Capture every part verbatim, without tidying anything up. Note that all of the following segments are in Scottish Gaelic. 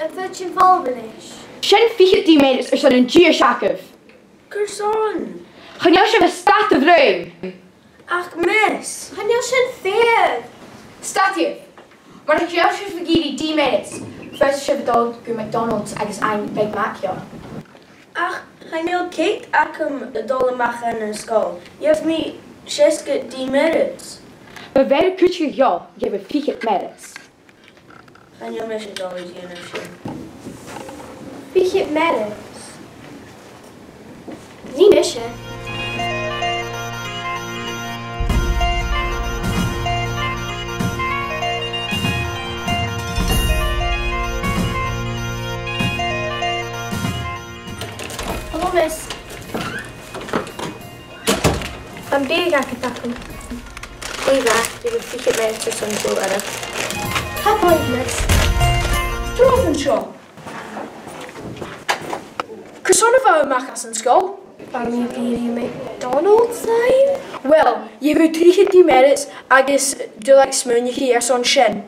Am faod sinn falbh a-nis? Sin fichead demerits airson an dithis agaibh. Carson? Chan eil sibh a' stad a' bhruidhinn. Ach, Miss! Chan eil sin fìor! Stadaibh! Mura h-eil sibh ag iarraidh demerits, faodaidh sibh a dhol gu McDonald's agus faighinn Big Mac dhomh. Ach chan eil cead agam a dhol a-mach dhan an sgoil. Gheibh mi seasgad demerits. Bu mhath cuideachd dhomh a gheibheadh fichead merits. Chan eil mise a' dol a dhèanamh sin. Fichead merits. Nì mise. Hello, Miss. Am biadh agad agam? Glè mhath, gheibh thu fichead merits airson dà uair. Tapadh leibh, Miss. Trobhad an seo. Carson a bha thu a-mach às an sgoil? Bha mi ag iarraidh McDonald's fhaighinn. Uill, gheibh thu trithead demerits agus duilich smaoineachaidh airson sin.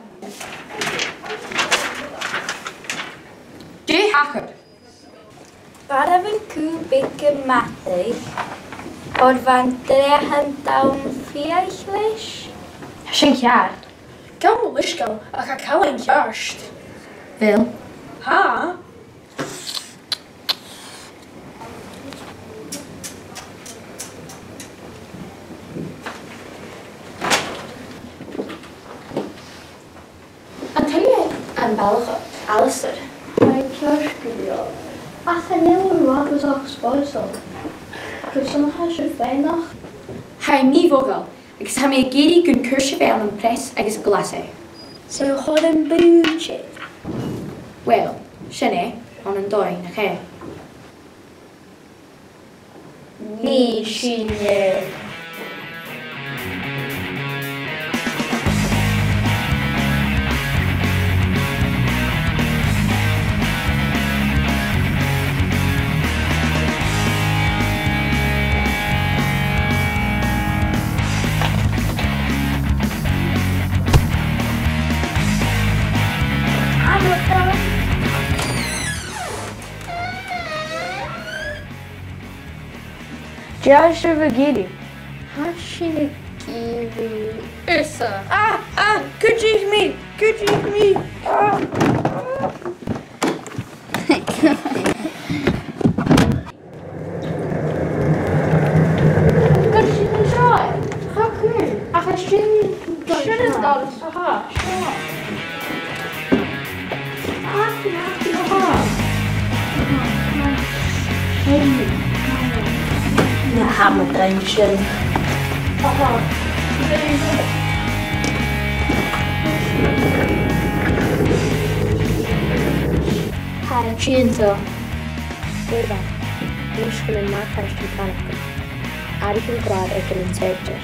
Dè thachair? Mharbh an cù beag am madaidh, oir bha an draoidhean dam fiadhaich leis. Tha sin ceart. Gabh mo leisgeul, ach tha Calum ceart. A bheil? Tha. An toil leat am balach, Alasdair? Tha e ceart gu leòr. Ach chan eil an rud ach spòrsail. Carson a tha sibh a' faighneachd? Tha e mì-mhodhail, agus tha mi ag iarraidh gun cuir sibh e ann am preas agus glas e. Saoil an cuir thu am brùn sin? Uill, sin e, ann an dòigh, nach e? Nì sinn e. Dè tha sibh ag iarraidh? Tha sinn ag iarraidh thusa. Ah, ah, cuidich mi, cuidich mi. Ah, ah. Ach sin an dòigh. Tha cuimhn'. Ach sin, sin an dòigh. Aha, seo. Ach, ach, aha. Na hamadain sin. Aha. Tha an t-sìon seo. Glè mhath. Nis chun an math-chairteal planaichean. Airigh an clàr aig an inserter.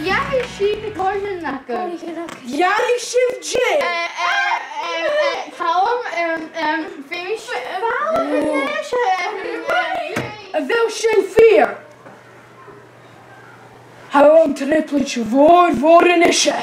Dheaghaidh sibh na coirneagan agam. Dheaghaidh sibh dè? Eh, eh, eh, eh, Calum, em, em, feumaidh sibh, em, em, a bheil sin fìor? Tha an trioblaid mhòr, mhòr a-nise.